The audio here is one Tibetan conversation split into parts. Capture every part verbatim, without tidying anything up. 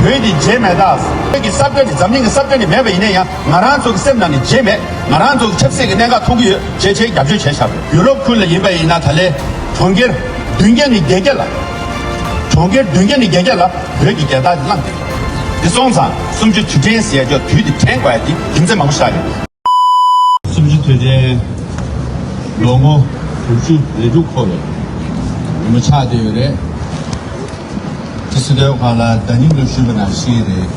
བོད་འདི་བརྗེད་མེད་ད། བོད་ཀྱི་ས་བཀྲ་འདི་འཛམ་གླིང་གི་ས་བཀྲ་འདི་མེད་པ་ཡིན་ན་ཡང་ང་རང་ཚོ་གི་སེམས་ནང་ནས་བརྗེད་མེད། ང་རང་ཚོ་གི་ཆབ་སྲིད་ཀྱི་གནད་འགག་མཐོང་གི་ཡོད་ཅེས་ཆེས་རྒྱབ་སྐྱོར་བྱས་བཞག་པ་རེད། ཡུ་རོབ་ཁུལ་ལ་ཡིན་པ་ཡིན་ན་ད་ལན་གྲོང་ཁྱེར་བདུན་བརྒྱ་ནས་བརྒྱད་བརྒྱ་ལ། གྲོང་ཁྱེར་བདུན་བརྒྱ་ནས་བརྒྱད་བརྒྱ་ལ་བོད་ཀྱི་རྒྱལ་དར་འདི་བསླངས་ཏེ། འདི་སོང་ཙང་གསུམ་བཅུ་དུས་དྲན་ཟེར་ཡ་ཅོག་དུས་འདི་དྲན་དགོས་ཡ་འདི་རྒྱུ་མཚན་མང་པོ་ཞིག་ཡོད། གསུམ་བཅུ་དུས་དྲན་ལོ་ངོ་དྲུག་ཅུ་རེ་དྲུག་འཁོར་བའི་ཉིན་མོ་ཆགས་བསྡད་ཡོད་རེད། དེ་སྲིད་དོན་ཁག་ལ་ཟླ་ཉིན་ལ་ཞུས་པ་ནང་བཞིན་རེད།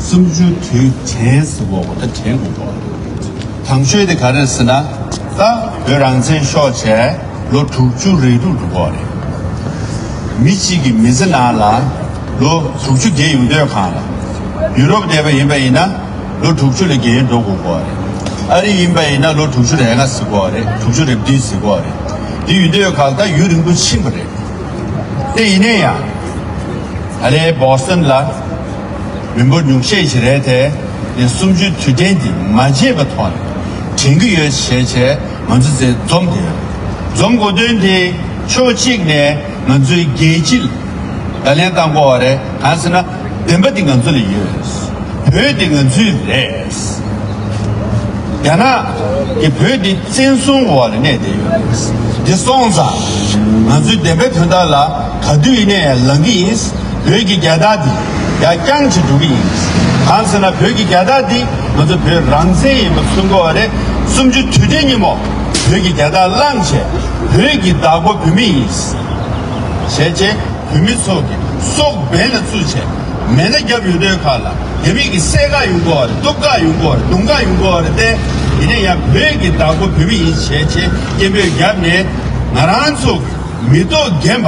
གསུམ་བཅུ་དུས་དྲན་ཟེར་བ་ད་དྲན་དགོས་པ། དང་ཤོས་དེ་ག་རེ་ཟེར་ན། ད་བོད་རང་བཙན་ཤོར་བྱས་ལོ་དྲུག་ཅུ་རེ་དྲུག་འགྲོ་གི་རེད། མི་གཅིག་གི་མི་ཚེ་ནང་ལ་ལོ་དྲུག་ཅུ་བརྒལ་ཡོང་དུས་གང་ལ། ཡུ་རོབ་བསྡད་པ་ཡིན་པ་ཡིན་ན་ལོ་དྲུག་ཅུ་ལས་བརྒལ་འགྲོ་དགོས་ཀྱི་རེད། ཨ་རི་ཡིན་པ་ཡིན་ན་ལོ་དྲུག་ཅུ་རེ་ལྔ་ཟེར་གྱི་རེད། དྲུག་ཅུ་རེ་བདུན་ཟེར་གྱི་རེད། དེ་ཡོང་དུས་གང་ལ་ད་ཡུན་རིང་པོ་ཕྱིན་པ་རེད། དེ་ཡིན་ན་ཡང་། ད་ལན་བོ་སི་ཊོན་ལ་མི་འབོར་ཉུང་ཤས་ཤིག་རེད་དེ། ནས་གསུམ་བཅུའི་དུས་དྲན་འདི་མ་བརྗེད་པའི་ཐོག་ནས་དྲན་གྱི་ཡོད་ཞེས་བྱས་ང་ཚོ་ཚོས་འཛོམས་ཏེ་ཡོད། འཛོམས་དགོས་དོན་དེ་ཕྱོགས་གཅིག་ནས་ང་ཚོའི་རྒྱལ་སྤྱི་ལ་ད་ལན་བཏང་དགོས་པ་རེད། གང་ཟེར་ན་བདེན་པ་འདི་ང་ཚོ་ལ་ཡོད། བོད་འདི་ང་ཚོའི་རེད། རྒྱ་ནག་གིས་བོད་འདི་བཙན་བཟུང་འོག་ལ་གནས་བསྡད་ཡོད་རེད། འདི་སོང་ཙང་ང་ཚོའི་བདེན་པའི་དོན་དག་ལ་ག་དུས་ཡིན་ནའི་ལངས་ཀྱི་ཡིན། བོད་ཀྱི་རྒྱལ་དར་འདི་ཡར་རྐྱང་བྱེད་འགྲོ་གི་ཡིན། གང་ཟེར་ན་བོད་ཀྱི་རྒྱལ་དར་འདི་ང་ཚོ་བོད་རང་བཙན་ཡིན་པ་མཚོན་དགོས་པ་རེད། གསུམ་བཅུ་དུས་དྲན་ཉིན་མོ་བོད་ཀྱི་རྒྱལ་དར་བསླངས་བྱས་བོད་ཀྱི་བདག་པོ་བོད་མི་ཡིན། བྱས་རྗེས་བོད་མི་ཚོ་གི་སྲོག་འབེན་ལ་བཙུགས་བྱས་མེ་མདའ་བརྒྱབ་ཡོང་དུས་ཁ་ལ་རྒྱ་མི་གི་བསད་ག་ཡོང་གི་རེད། གཏུབ་ག་ཡོང་གི་རེད། རྡུང་ག་ཡོང་གི་རེད་དེ། ཡིན་ན་ཡང་བོད་ཀྱི་བདག་པོ་བོད་མི་ཡིན་བྱས་རྗེས་སྐད་འབོད་བརྒྱབ་ནས་ང་རང་ཚོ་གི་མི་ཐོག་རྒན་པ་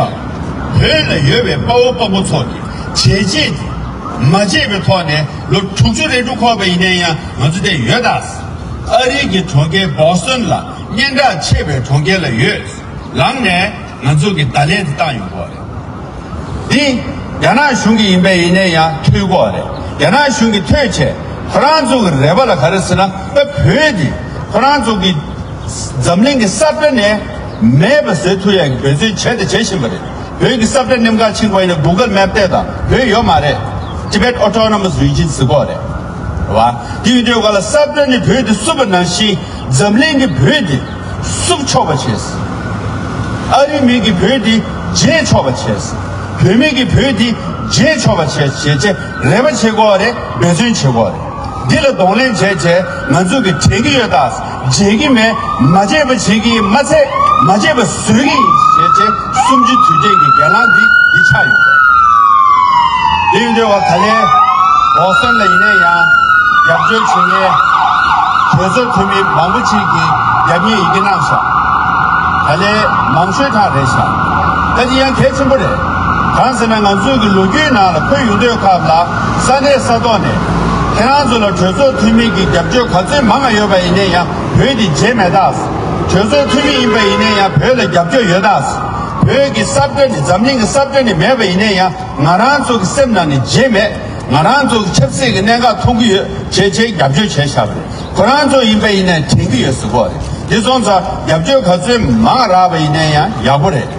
བོད་ལ་ཡོད་པའི་དཔའ་བོ་དཔའ་མོ་ཚོ་གི་བྱས་རྗེས་དེ་མ་བརྗེད་པའི་ཐོག་ནས་ལོ་དྲུག་ཅུ་རེ་དྲུག་འཁོར་བ་ཡིན་ན་ཡང་ང་ཚོ་དེ་ཡོད་ད། ཨ་རི་གི་གྲོང་ཁྱེར་བོ་སི་ཊོན་ལ་སྙན་གྲགས་ཆེ་བའི་གྲོང་ཁྱེར་ལ་ཡོད། ལངས་ནས་ང་ཚོ་གི་བརྡ་ལན་དེ་བཏང་ཡོང་གི་རེད། འདི་རྒྱ་ནག་གཞུང་གི་ཡིན་པ་ཡིན་ན་ཡང་ཐོས་དགོས་རེད། རྒྱ་ནག་གཞུང་གིས་ཐོས་བྱས་ཁོ་རང་ཚོ་གི་རེ་བ་ལ་ག་རེ་ཟེར་ན། ད་བོད་འདི་ཁོ་རང་ཚོ་གི་འཛམ་གླིང་གི་ས་བཀྲ་ནས་མེད་པ་བཟོ་ཐུབ་ཡག་གི་འབད་བརྩོན་བྱས་དང་བྱེད་བཞིན་པ་རེད། བོད་ཀྱི་ས་བཀྲ་གནམ་གང་ཕྱིན་པ་ཡིན་ན་གུ་གལ་མེབ་བལྟས་དང་བོད་ཡོད་མ་རེད། Tibet Autonomous Region ཟེར་གོ་རེད། བ། དེ་ཡིན་དུས་ག་ལ་ས་བཀྲ་ནས་བོད་དེ་བསུབ་པ་ནང་བཞིན་འཛམ་གླིང་གི་བོད་དེ་བསུབ་ཆོག་པ་བྱས། ཨ་རི་མི་གི་བོད་དེ་བརྗེད་ཆོག་པ་བྱས། བོད་མི་གི་བོད་དེ་བརྗེད་ཆོག་པ་བྱས་བྱས་བྱས་རེ་བ་བྱེད་དགོས་རེད། འབད་བརྩོན་བྱེད་དགོས་རེད། འདི་ལ་གདོང་ལེན་བྱས་བྱས་ང་ཚོ་གི་དྲན་གི་ཡོད་ད། བརྗེད་གི་མེད། མ་བརྗེད་པ་བྱེད་གི་ཡིན་མ་ཚད་མ་བརྗེད་པ་བཟོ་གི་ཡིན་ཞེས་བྱས་གསུམ་བཅུ་དུས་དྲན་གི་སྒེར་ལངས་འདི་འདི་ཆགས་ཡོད། དེ་ཡིན་དུས་བ་ད་ལན་བོ་སི་ཊོན་ལ་ཡིན་ན་ཡང་རྒྱབ་སྐྱོར་བྱེད་མཁན་གྲོས་ཚོགས་འཐུས་མི་མང་པོ་ཅིག་གིས་རྒྱབ་གཉེར་ཡི་གེ་གནང་ཤག་ད་ལན་མང་ཤོས་ཐག་རེད་ཤག་ད་དེ་ཡང་གལ་ཆེན་པོ་རེད། གང་ཟེར་ན་ང་ཚོའི་གི་ལོ་རྒྱུས་ནང་ལ་འཁོད་ཡོང་དུས་སྐབས་ལ་ས་གནས་ས་ཐོག་ནས་ཁྱེད་རང་ཚོ་ལ་གྲོས་ཚོགས་འཐུས་མི་གི་རྒྱབ་སྐྱོར་ག་ཚོད་མང་ང་ཡོད་པ་ཡིན་ན་ཡང་བོད་འདི་བརྗེད་མེད་ད། གྲོས་ཚོགས་འཐུས་མི་ཡིན་པ་ཡིན་ན་ཡང་བོད་ལ་རྒྱབ་སྐྱོར་ཡོད་ད། བོད་ཀྱི་ས་བཀྲ་ནི་འཛམ་གླིང་གི་ས་བཀྲ་ནི་མེད་པ་ཡིན་ན་ཡང་ང་རང་ཚོ་གི་སེམས་ནང་ནས་བརྗེད་མེད། ང་རང་ཚོ་གི་ཆབ་སྲིད་ཀྱི་གནད་འགག་མཐོང་གི་ཡོད་བྱས་བྱས་རྒྱབ་སྐྱོར་བྱས་བཞག་པ་རེད། ཁོ་རང་ཚོ་ཡིན་པ་ཡིན་ན་དྲན་གི་ཡོད་ཟེར་གོ་རེད། དེ་སོང་ཙང་རྒྱབ་སྐྱོར་ག་ཚོད་མང་རག་པ་ཡིན་ན་ཡང་ཡག་པོ་རེད།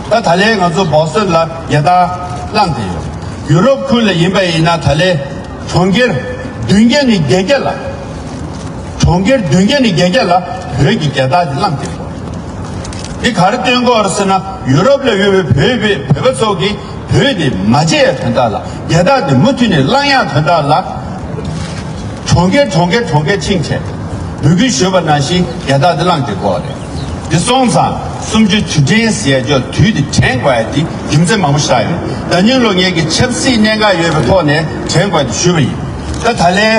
ད་ད་ལན་ང་ཚོ་བོ་སི་ཊོན་ལ་རྒྱལ་དར་བསླངས་ཏེ་ཡོད། ཡུ་རོབ་ཁུལ་ལ་ཡིན་པ་ཡིན་ན་ད་ལན་གྲོང་ཁྱེར་བདུན་བརྒྱ་ནས་བརྒྱད་བརྒྱ་ལ། གྲོང་ཁྱེར་བདུན་བརྒྱ་ནས་བརྒྱད་བརྒྱ་ལ་བོད་ཀྱི་རྒྱལ་དར་དེ་བསླངས་ཏེ་ཡོད། འདི་ག་རེ་སྟོན་གོ་རེད་ཟེར་ན་ཡུ་རོབ་ལ་ཡོད་པའི་བོད་པའི་བོད་པ་ཚོ་གིས་བོད་དེ་མ་བརྗེད་ཡ་དོན་དག་ལ་རྒྱལ་དར་དེ་མུ་མཐུད་ནས་བསླང་ཡ་དོན་དག་ལ། གྲོང་ཁྱེར་གྲོང་ཁྱེར་གྲོང་ཁྱེར་ཕྱིན་བྱས་འབོད་སྐུལ་ཞུས་པ་ནང་བཞིན་རྒྱལ་དར་དེ་བསླངས་ཏེ་དགོས་རེད། དེ་སོང་ཙང་གསུམ་བཅུ་དུས་དྲན་ཟེར་ཡ་ཅོག་དུས་དེ་དྲན་དགོས་ཡ་དེ་རྒྱུ་མཚན་མང་པོ་ཞིག་ཡོད། ཟླ་ཉིན་ལོ་ངེད་ཀྱི་ཆབ་སྲིད་གནད་འགག་ཡོད་པའི་ཐོག་ནས་དྲན་དགོས་ཡ་དེ་ཞུས་པ་ཡིན། ད་ད་ལན་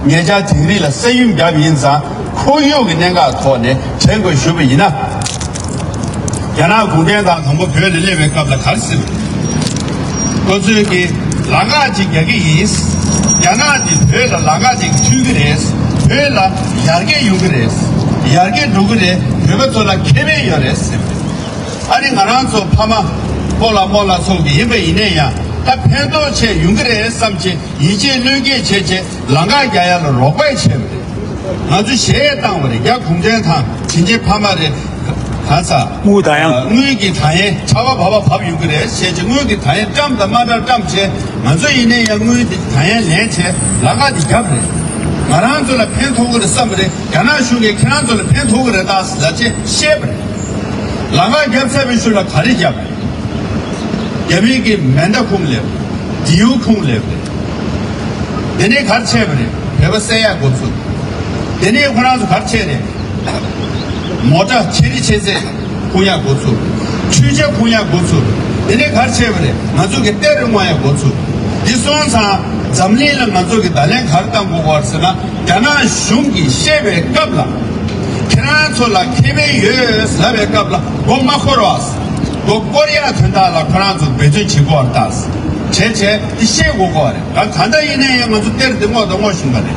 ཉེ་ཆར་དིང་རི་ལ་ས་ཡོམ་བརྒྱབ་ཡིན་ཙང་ཁོར་ཡུག་གི་གནད་འགག་ཐོག་ནས་དྲན་དགོས་ཞུས་པ་ཡིན་ན། རྒྱ་ནག་གུང་ཁྲན་ཏང་དང་པོ་བོད་ལ་སླེབས་པའི་སྐབས་ལ་ག་རེ་ཟེར། ཁོ་ཚོས་ཀྱི་ལམ་ཁ་ཅིག་རྒྱག་གི་ཡིན། རྒྱ་ནག་གིས་བོད་ལ་ལམ་ཁ་ཅིག་མཐུད་ཀྱི་རེད། བོད་ལ་ཡར་རྒྱས་ཡོང་གི་རེད། ཡར་རྒྱས་འགྲོ་གི་རེད། བོད་པ་ཚོ་ལ་ཁེ་ཕན་ཡོད་རེད་ཟེར། ཨ་ནི་ང་རང་ཚོ་ཕ་མ་སྤོ་ལགས་རྨོ་ལགས་ཚོ་གི་ཡིན་པ་ཡིན་ནའི་ཡང་ད་ཕན་ཐོགས་ཆེ་ཡོང་གི་རེད་བསམ་བྱས་ཡིད་ཆེས་བློས་འགེལ་བྱས་བྱས་ལམ་ཁ་རྒྱག་ཡ་ལ་རོགས་པ་བྱས་པ་རེད། ང་ཚོས་གཞས་བཏང་བ་རེད། རྒྱ་གུང་ཁྲན་ཏང་དྲིན་ཆེན་ཕ་མ་རེད། ད་ཚ། དངུལ་ད་ཡང་། དངུལ་གྱི་ད་ཡན་ཆར་པ་བབས་པ་བབས་ཡོང་གི་རེད་ཟེར་བྱས། དངུལ་གྱི་ད་ཡན་བཀྲམ་དང་མ་བཀྲམ་བཀྲམ་བྱས། ང་ཚོ་ཡིན་ནའི་ཡང་དངུལ་དེ་ད་ཡན་ལེན་བྱས་ལམ་ཁ་དེ་བརྒྱབ་རེད། ང་རང་ཚོ་ལ་ཕན་ཐོགས་ཀྱི་རེད་བསམ་པ་རེད། རྒྱ་ནག་གཞུང་གིས་ཁྱེད་རང་ཚོ་ལ་ཕན་ཐོགས་ཀྱི་རེད་ད་ཟེར་བྱས་བཤད་པ་རེད། ལམ་ཁ་བརྒྱབ་ཚར་བའི་ཤུལ་ལ་ག་རེ་བརྒྱབ་རེད། རྒྱ་མི་གིས་མེ་མདའ་ཁུངས་ལེབ། མདེའུ་ཁུངས་ལེབ་རེད། དེ་ནས་ག་རེ་བྱས་པ་རེད། བོད་པ་བསད་ཡག་འགོ་ཚུགས། དེ་ནས་ཁོ་རང་ཚོ་ག་རེ་བྱས་རེད། མོ་ཊ་ཆེ་རི་ཆེ་ཚད་ཁུངས་ཡག་འགོ་ཚུགས། འཕྲུལ་ཆས་ཁུངས་ཡག་འགོ་ཚུགས། དེ་ནས་ག་རེ་བྱས་པ་རེད། ང་ཚོ་གི་གཏེར་རི་སྔོག་ཡག་འགོ་ཚུགས། འདི་སོང་ཙང་འཛམ་གླིང་ལ་ང་ཚོ་གི་བརྡ་ལན་ག་རེ་བཏང་དགོས་པ་རེད་ཟེར་ན། རྒྱ་ནག་གཞུང་གིས་བཤད་པའི་སྐབས་ལ། ཁྱེད་རང་ཚོ་ལ་ཁེ་ཕན་ཡོད་ལབ་པའི་སྐབས་ལ་མགོ་མ་འཁོར་བ། མགོ་སྐོར་ཡག་དོན་དག་ལ་ཁོ་རང་ཚོ་འབད་བརྩོན་བྱེད་དགོས་པ་རེད་ད། བྱས་བྱས་འདི་ཤེས་དགོས་ཀྱི་རེད། ད་ད་ལྟ་ཡིན་ན་ཡང་ང་ཚོ་གཏེར་འདི་སྔོག་དང་སྔོག་བཞིན་པ་རེད།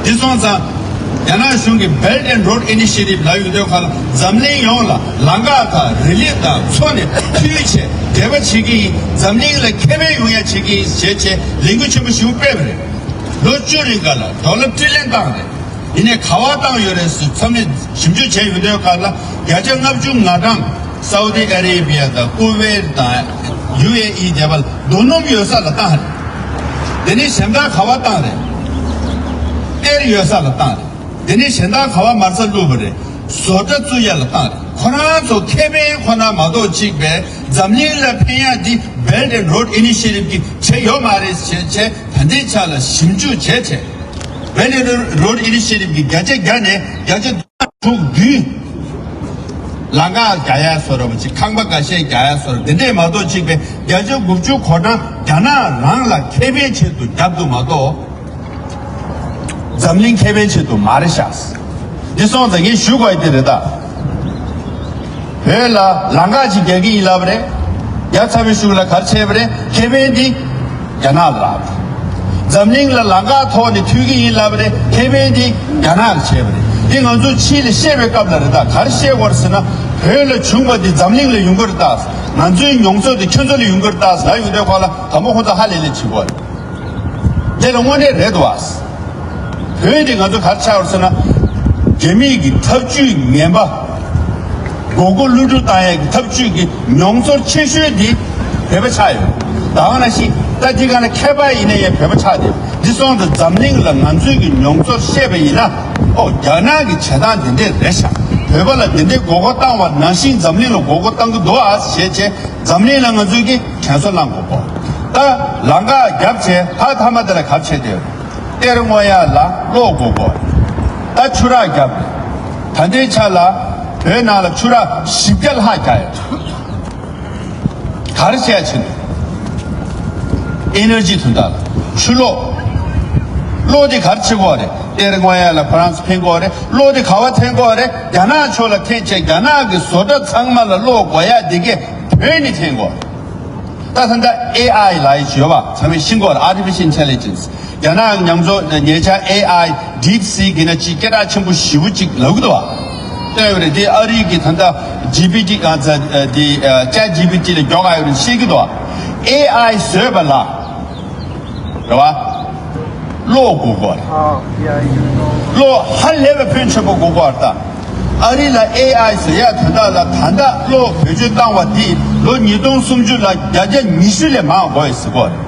འདི་སོང་ཙང་། རྒྱ་ནག་གཞུང་གི་Belt and Road Initiative ལབ་ཡོང་དུས་ཁ་ལ་འཛམ་གླིང་ཡོངས་ལ་ལམ་ཁ་དང་རི་ལི་དང་མཚོ་ནས་མཐུད་བྱས་འབྲེལ་བ་བྱེད་ཀྱི་ཡིན། འཛམ་གླིང་ལ་ཁེ་ཕན་ཡོང་ཡག་བྱེད་ཀྱི་ཡིན་ཞེས་བྱས་ལས་འགུལ་ཆེན་པོ་ཞིག་སྤེལ་བ་རེད། ལོ་བཅུ་རིང་ག་ལ་ཌོ་ལར་ཊི་རི་ལི་ཡན་བཏང་རེད། ཡིན་ནའི་ག་བ་བཏང་ཡོད་རེད་ཟེར་མཚམས་རེ་ཞིབ་འཇུག་བྱས་ཡོང་དུས་ཁ་ལ་བརྒྱ་ཆ་ལྔ་བཅུ་ང་གྲངས་སའུ་ཏི་ཨ་རེ་བི་ཡ་དང་ཀུ་ཝེད་དང་ཡུ་ཨེ་ཨི་བསྡད་པ་ལ་རྡོ་སྣུམ་ཡོད་ས་ལ་བཏང་རེད། དེ་ནས་གཞན་དག་ག་བ་བཏང་རེད། གཏེར་ཡོད་ས་ལ་བཏང་རེད། དེ་ནས་གཞན་དག་ག་བ་མ་རྩ་བླུགས་པ་རེད། བཟོ་གྲྭ་བཙུགས་ཡ་ལ་བཏང་རེད། ཁོ་རང་ཚོ་ཁེ་ཕན་ཁོ་ན་མ་གཏོགས་གཅིག་པའི་འཛམ་གླིང་ལ་ཕན་ཡ་འདི་Belt and Road Initiative གིས་བྱས་ཡོད་མ་རེད་ཞེས་བྱས་ད་ལྟའི་ཆ་ལ་ཞིབ་འཇུག་བྱས་བྱས། Belt and Road Initiative གིས་བརྒྱ་ཆ་བརྒྱ་ནས་བརྒྱ་ཆ་དྲུག་བདུན། ལམ་ཁ་རྒྱག་ཡ་བཟོ་འདྲ་པོ་ཅིག་ཁང་པ་འགའ་ཤས་རྒྱག་ཡ་བཟོ་འདྲ་འདི་འདྲས་མ་གཏོགས་གཅིག་པའི་བརྒྱ་ཆ་དགུ་བཅུ་གོ་གྲངས་རྒྱ་ནག་རང་ལ་ཁེ་ཕན་ཆེད་དུ་བརྒྱབ་འདུག་མ་གཏོགས། འཛམ་གླིང་ཁེ་ཕན་ཆེད་དུ་མ་རེད་ཤག་འདི་སོང་ཙང་ངས་ཞུ་དགོས་ཡ་དེ་རེད་ད། བོད་ལ་ལམ་ཁ་ཅིག་རྒྱག་གི་ཡིན་ལབ་རེད། རྒྱག་ཚར་བའི་གཞུག་ལ་ག་རེ་བྱས་པ་རེད། ཁེ་ཕན་འདི་རྒྱ་ནག་ལ་ལབ། འཛམ་གླིང་ལ་ལམ་ཁ་ཐོག་ནས་མཐུད་ཀྱི་ཡིན་ལབ་རེད། ཁེ་ཕན་འདི་རྒྱ་ནག་ལ་བྱས་པ་རེད། འདི་ང་ཚོ་ཕྱི་ལ་བཤད་པའི་སྐབས་ལ་རེད་ད། ག་རེ་བཤད་དགོས་རེད་ཟེར་ན། བོད་ལ་བྱུང་བ་འདི་འཛམ་གླིང་ལ་ཡོང་གི་རེད་ད། ང་ཚོའི་མྱོང་ཚོར་འདི་ཁྱོད་ཚོ་ལ་ཡོང་གི་རེད་ད་ལབ་ཡོང་དུས་ཁ་ལ་དང་པོ་ཁོ་ཚོ་ཧ་ལས་ལས་བྱེད་དགོས་རེད། དེ་ལ་དངོས་གནས་རེད་འདུག་བ། བོད་འདི་ང་ཚོ་ག་རེ་ཆགས་པ་རེད་ཟེར་ན། རྒྱ་མིའི་གི་ཐབས་ཇུས་ངན་པ། མགོ་སྐོར་ཀླུ་སྒྲུབ་བཏང་ཡས་ཀྱི་ཐབས་ཇུས་ཀྱི་མྱོང་ཚོར་ཆེ་ཤོས་འདི་བོད་པ་ཆགས་ཡོད། ད་ག་ནང་བཞིན་ད་འདི་ག་ན་མཁས་པ་ཡིན་ན་ཡང་བོད་པ་ཆགས་བསྡད། འདི་སོང་ཙང་འཛམ་གླིང་ལ་ང་ཚོའི་གི་མྱོང་ཚོར་བཤད་པ་ཡིན་ན། ཨོ་རྒྱ་ནག་གི་བྱེད་སྟངས་འདི་འདྲས་རེད་ཤག་བོད་པ་ལ་འདི་འདྲས་མགོ་སྐོར་བཏང་བ་ནང་བཞིན་འཛམ་གླིང་ལ་མགོ་སྐོར་བཏང་གི་འདུག་ཨ་ཞེས་བྱས། འཛམ་གླིང་ལ་ང་ཚོས་ཀྱི་དྲན་གསོ་བསླང་དགོས་གོ། ད་ལམ་ཁ་བརྒྱབ་བྱས་ད་མཐའ་མ་དེ་ལ་ག་རེ་བྱས་ཏེ། གཏེར་སྔོག་ཡ་ལ་གློག་དགོས་གོ། ད་ཆུ་རགས་བརྒྱབ། ད་ལྟའི་ཆ་ལ་བོད་ནང་ལ་ཆུ་རགས་བཞི་བརྒྱ་ལྷག་རྒྱག་ཡོད། ག་རེ་བྱས་ཕྱིན། ཨེ་ནར་ཇི་དོན་དག་ལ་ཆུ་གློག་གློག་དེ་ག་རེ་བྱེད་དགོས་རེད། གཏེར་སྔོག་ཡ་ལ་ཁོ་རང་ཚོ་ཕན་དགོས་རེད། གློག་དེ་ག་བ་འཐེན་དགོས་རེད། རྒྱ་ནག་ཕྱོགས་ལ་འཐེན་བྱས་རྒྱ་ནག་གི་བཟོ་གྲྭ་ཚང་མ་ལ་གློག་དགོས་ཡ་དེ་གས་བོད་ནས་འཐེན་དགོས། ད་ད་ལྟ་ཨེ་ཨའི་ལབ་ཡ་ཅིག་ཡོད་པ་ཚང་མས་ཤེས་ཀྱི་ཡོད་རེད། Artificial Intelligence། རྒྱ་ནག་ཉམས་བཟོ་ཉེ་ཆར་ཨེ་ཨའི་ཌིབ་སིག་ཡིན་ན་ཅིག་སྐད་གྲགས་ཆེན་པོ་ཞེ་པོ་ཅིག་ལབ་ཀྱི་འདུག་བ། བལྟས་ཡོད་རེད། དེ་ཨ་རི་གི་ད་ལྟ་ཇི་པི་ཊི་གང་ཚ་དེ་ཅེཊ་ཇི་པི་ཊི་ལ་མགྱོགས་ག་ཡོད་རེད་ཤེས་ཀྱི་འདུག་བ། ཨེ་ཨའི་བཟོས་པ་ལ་རེད་བ། གློག་དགོས་གོ་རེད། གློག་ཧ་ལས་པའི་ཕོན་ཆེན་པོ་དགོས་གོ་རེད་ད། ཨ་རི་ལ་ཨེ་ཨའི་ཟེར་ཡ་དོན་དག་ལ་ད་ལྟ་གློག་བེད་སྤྱོད་བཏང་བ་འདིས་ལོ་ཉིས་སྟོང་སུམ་ཅུ་ལ་བརྒྱ་ཆ་ཉི་ཤུ་ལས་མང་དགོས་ཡོད་ཟེར་གོ་རེད།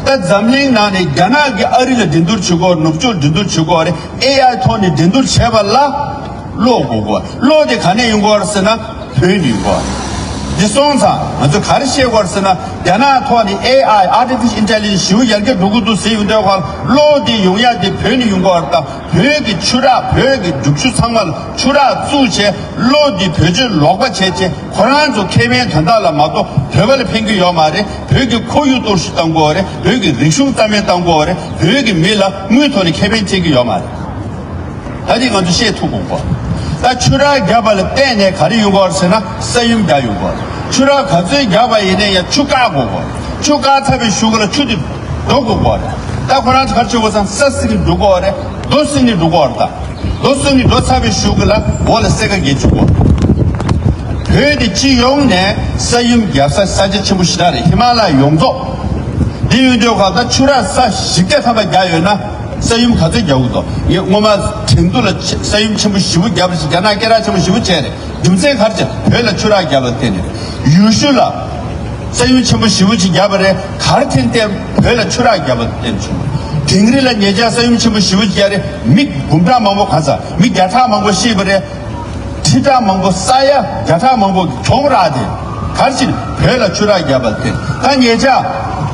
ད་འཛམ་གླིང་ནང་ནས་རྒྱ་ནག་གིས་ཨ་རི་ལ་འགྲན་བསྡུར་བྱེད་གོ་རེད། ནུབ་ཕྱོགས་འགྲན་བསྡུར་བྱེད་གོ་རེད། ཨེ་ཨའི་ཐོག་ནས་འགྲན་བསྡུར་བྱས་པ་ལ་གློག་དགོས་གོ་རེད། གློག་དེ་ག་ནས་ཡོང་གོ་རེད་ཟེར་ན་བོད་ནས་ཡོང་གོ་རེད། འདི་སོང་ཙང་ང་ཚོ་ག་རེ་བཤད་དགོས་རེད་ཟེར་ན། རྒྱ་ནག་ཐོག་ནས་ཨེ་ཨའི་Artificial Intelligence ཞེ་པོ་ཡར་རྒྱས་འགྲོ་གི་འདུག་ཟེར་ཡོང་དུས་ཁར་གློག་དེ་ཡོང་ཡ་དེ་བོད་ནས་ཡོང་གི་ཡོད་རེད་ད། བོད་ཀྱི་ཆུ་རགས་བོད་ཀྱི་རྒྱུག་ཆུ་ཚང་མ་ལ་ཆུ་རགས་བཙུགས་བྱས་གློག་དེ་བེད་སྤྱོད་ལོག་པ་བྱས་བྱས་ཁོ་རང་ཚོ་ཁེ་ཕན་དོན་དག་ལ་མ་གཏོགས་བོད་པ་ལ་ཕན་གྱི་ཡོད་མ་རེད། བོད་ཀྱི་ཁོར་ཡུག་གཏོར་བཤིག་གཏོང་གི་ཡོད་རེད། བོད་ཀྱི་རིག་གཞུང་རྩ་མེད་གཏོང་གི་ཡོད་རེད། བོད་ཀྱི་མི་ལ་དངུལ་ཐོག་ནས་ཁེ་ཕན་བྱེད་ཀྱི་ཡོད་མ་རེད། ད་འདི་ང་ཚོ་བཤད་ཐུབ་དགོས་གོ། ད་ཆུ་རགས་བརྒྱབ་པ་ལ་བརྟེན་ནས་ག་རེ་ཡོང་གོ་རེད་ཟེར་ན་ས་ཡོམ་རྒྱག་ཡོང་གོ་རེད། ཆུ་རགས་ག་ཚོད་བརྒྱབ་པ་ཡིན་ན་ཡང་ཆུ་བཀག་དགོས་གོ་རེད། ཆུ་བཀག་ཚར་བའི་གཞུག་གུ་ལ་ཆུ་དེ་འགྲོ་དགོས་གོ་རེད། ད་ཁོ་རང་ཚོ་ག་རེ་བྱེད་དགོས་ཟེར་ན་ས་བསྲིངས་ནས་འགྲོ་གོ་རེད། རྡོ་བསྲིངས་ནས་འགྲོ་གོ་རེད་ད། རྡོ་བསྲིངས་ནས་འགྲོ་ཚར་བའི་གཞུག་གུ་ལ་འོག་ལ་སེར་ཀ་བརྒྱབ་བཅུག་གོ། བོད་དེ་སྤྱི་ཡོངས་ནས་ས་ཡོམ་བརྒྱབ་ས་ས་ཆ་ཆེན་པོ་ཞེ་དྲག་རེད། ཧི་མ་ལ་ཡ་ཡོངས་རྫོགས། འདི་ཡོང་དུས་ཁར་ད་ཆུ་རགས་ས་བཞི་བརྒྱ་ཐམ་པ་བརྒྱབ་ཡོད་ན་ས་ཡོམ་ག་ཚོད་རྒྱག་གི་འདུག་ངས་སྔོན་མ་ཁྲེང་ཏུའུ་ལ་ཆ་ས་ཡོམ་ཆེན་པོ་ཞེ་པོ་བརྒྱབ་རེད་ཟེར། རྒྱ་ནག་སྐད་གྲགས་ཆེན་པོ་ཞེ་པོ་བྱས་རེད། རྒྱུ་མཚན་ག་རེ་བྱས། བོད་ལ་ཆུ་རགས་བརྒྱབ་པ་བརྟེན་ནས། ཡུལ་ཤུལ་ལ་ས་ཡོམ་ཆེན་པོ་ཞེ་པོ་ཅིག་བརྒྱབ་པ་རེད། ག་རེ་བརྟེན་ཏེ་བོད་ལ་ཆུ་རགས་བརྒྱབ་པ་བརྟེན་བྱུང་། དིང་རི་ལ་ཉེ་ཆར་ས་ཡོམ་ཆེན་པོ་ཞེ་པོ་ཅིག་བརྒྱབ་རེད། མི་འབུམ་ཕྲག་མང་པོ་ག་ས། མི་བརྒྱ་ཕྲག་མང་པོ་ཤི་བ་རེད། ཁྲི་ཕྲག་མང་པོ། ས་ཡ་བརྒྱ་ཕྲག་མང་པོ་གྱོང་རག་སྟེ། ག་རེ་བྱས་ནས། བོད་ལ་ཆུ་རགས་བརྒྱབ་པ་བརྟེན། ད་ཉེ་ཆར་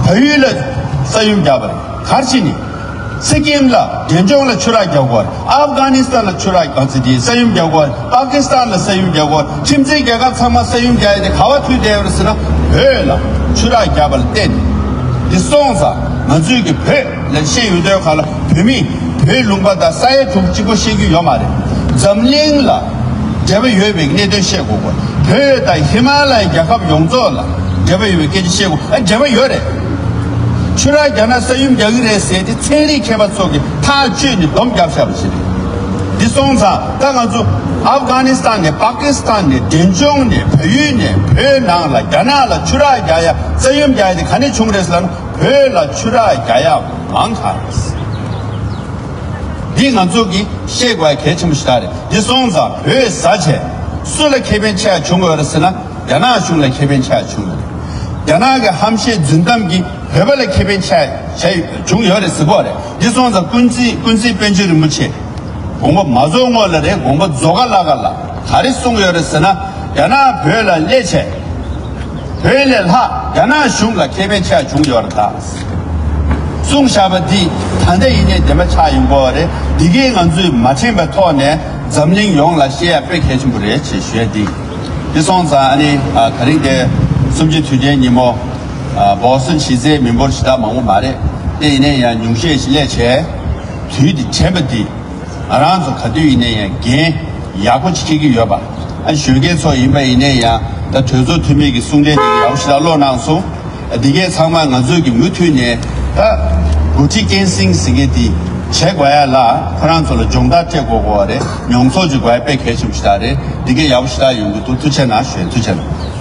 བལ་ཡུལ་ལ་ས་ཡོམ་བརྒྱབ་པ་རེད། ག་རེ་བྱས་ནས། སི་ཀིམ་ལ་འབྲས་ལྗོངས་ལ་ཆུ་རགས་བརྒྱབ་ཀྱི་ཡོད་རེད། ཨབ་གྷ་ནི་སི་ཐན་ལ་ཆུ་རགས། ག་ཚོད་དེ་ས་ཡོམ་བརྒྱབ་ཀྱི་ཡོད་རེད། པ་ཀི་སི་ཐན་ལ་ས་ཡོམ་བརྒྱབ་ཀྱི་ཡོད་རེད། ཁྱིམ་མཚེས་རྒྱལ་ཁབ་ཚང་མ་ས་ཡོམ་བརྒྱབ་ཡ་དེ་ག་པར་ཐུག་བསྡད་ཡོད་རེད་ཟེར་ན། བོད་ལ་ཆུ་རགས་བརྒྱབ་པ་ལ་བརྟེན། འདི་སོང་ཙང་ང་ཚོས་ཀྱི་བོད་ལ་བཤད་ཡོང་དུས་ག་ལ། བོད་མི་བོད་ལུང་པ་དང་ས་ཡ་དྲུག་གཅིག་པོ་བཤད་རྒྱུ་ཡོད་མ་རེད། འཛམ་གླིང་ལ་འབྲེལ་བ་ཡོད་པའི་གནད་དོན་བཤད་དགོས་པ། བོད་དང་ཧི་མ་ལ་ཡའི་རྒྱལ་ཁབ་ཡོངས་རྫོགས་ལ་འབྲེལ་བ་ཡོད་པའི་སྐད་ཆ་བཤད་དགོས། ཨ། འབྲེལ་བ་ཡོད་རེད། ཆུ་རགས་བརྒྱབ་ན་ས་ཡོམ་རྒྱག་གི་རེད་ཟེར་དེ་ཚན་རིག་མཁས་པ་ཚོ་གིས་ཐག་གཅོད་ནས་སྡོམ་བརྒྱབ་བཞག་པ་ཞིག་རེད། འདི་སོང་ཙང་ད་ང་ཚོ་ཨབ་གྷ་ནི་སི་ཐན་ནས། པ་ཀི་སི་ཐན་ནས། འབྲས་ལྗོངས་ནས། བལ་ཡུལ་ནས། བོད་ནང་ལ། རྒྱ་ནག་ལ་ཆུ་རགས་རྒྱག་ཡ། ས་ཡོམ་རྒྱག་ཡ་དེ་ག་ནས་བྱུང་རེད་ཟེར་ན། བོད་ལ་ཆུ་རགས་རྒྱག་ཡ་མང་དྲགས་རེད། འདི་ང་ཚོ་གིས་ཤེས་དགོས་ཡ་གལ་ཆེན་པོ་ཞིག་རེད། འདི་སོང་ཙང་བོད་ཟ་བྱས་སུ་ལ་ཁེ་ཕན་ཆེ་བ་བྱུང་ཡོད་རེད་ཟེར་ན། རྒྱ་ནག་གཞུང་ལ་ཁེ་ཕན་ཆེ་བ་བྱུང་ཡོད་རེད། རྒྱ་ནག་གི་ཧམ་བཤད་རྫུན་གཏམ་གྱིས་བོད་པ་ལ་ཁེ་ཕན་ཆེ་བ་བྱུང་ཡོད་རེད་ཟེར་གྱི་ཡོད་རེད། འདི་སོང་ཙང་ཀུན་གཟིགས། ཀུན་གཟིགས་པཎ་ཆེན་རིན་པོ་ཆེ། དགོངས་པ་མ་རྫོགས་སྔོན་ལ་རེད། དགོངས་པ་རྫོགས་ག་ལ་ག་ལ་ག་རེ་གསུངས་ཡོད་རེད་ཟེར་ན། རྒྱ་ནག་བོད་ལ་སླེབས་བྱས། བོད་ལས་ལྷག་རྒྱ་ནག་གཞུང་ལ་ཁེ་ཕན་ཆེ་བ་བྱུང་ཡོད་རེད་ད། གསུངས་བཞག་པ་འདི་ད་ལྟ་ཡིན་ནའི་བདེན་པ་ཆགས་ཡོང་གི་ཡོད་རེད། འདི་གས་ང་ཚོས་མ་དྲན་པའི་ཐོག་ནས་འཛམ་གླིང་ཡོངས་ལ་བཤད་ཡ་དཔེ་གལ་ཆེན་པོ་རེད་ཅེས་ཞུ་ཡ་འདི། འདི་སོང་ཙང་ཨ་ནི། ཨ། དེ་རིང་དེ་གསུམ་བཅུའི་དུས་ཆེན་ཉིན་མོ། ཨ། བོ་སི་ཊོན་གཞིས་རྩེའི་མི་འབོར་ཞེ་དྲག་མང་པོ་མ་རེད། དེ་ཡིན་ནའི་ཡང་ཉུང་ཤས་ཤིག་སླེབས་བྱས། དུས་འདི་དྲན་པ་འདི། ང་རང་ཚོ་ག་དུས་ཡིན་ནའི་ཡང་འགན་ཡག་པོ་ཅིག་འཁྱེར་གྱི་ཡོད་པ། ཨ། གཞོན་སྐྱེས་ཚོ་ཡིན་པ་ཡིན་ནའི་ཡང་ད་གྲོས་ཚོགས་འཐུས་མི་གི་གསུང་འཕྲིན་འདི་ཡག་པོ་ཞེ་དྲག་ཀློག་གནང་སོང་། འདི་གས་ཚང་མ་ང་ཚོས་ཀྱི་མུ་མཐུད་ནས་ད་འགོ་ཁྲིད་སྐྱེད་སྲིང་ཟེར་མཁན་འདི་བྱེད་དགོས་ཡ་ལ། ཁོ་རང་ཚོ་ལ་སྦྱོང་བརྡར་སྤྲད་དགོས་དགོས་པ་རེད། མྱོང་ཚོར་ཅིག་དགོས་ཡ་དཔེ་གལ་ཆེན་པོ་ཞིག་རེད། འདི་གས་ཡག་པོ་ཞེ་དྲག་ཡོང་གི་འདུག་ཐུགས་རྗེ་གནང་ཞུ། ཐུགས་རྗེ་གནང་།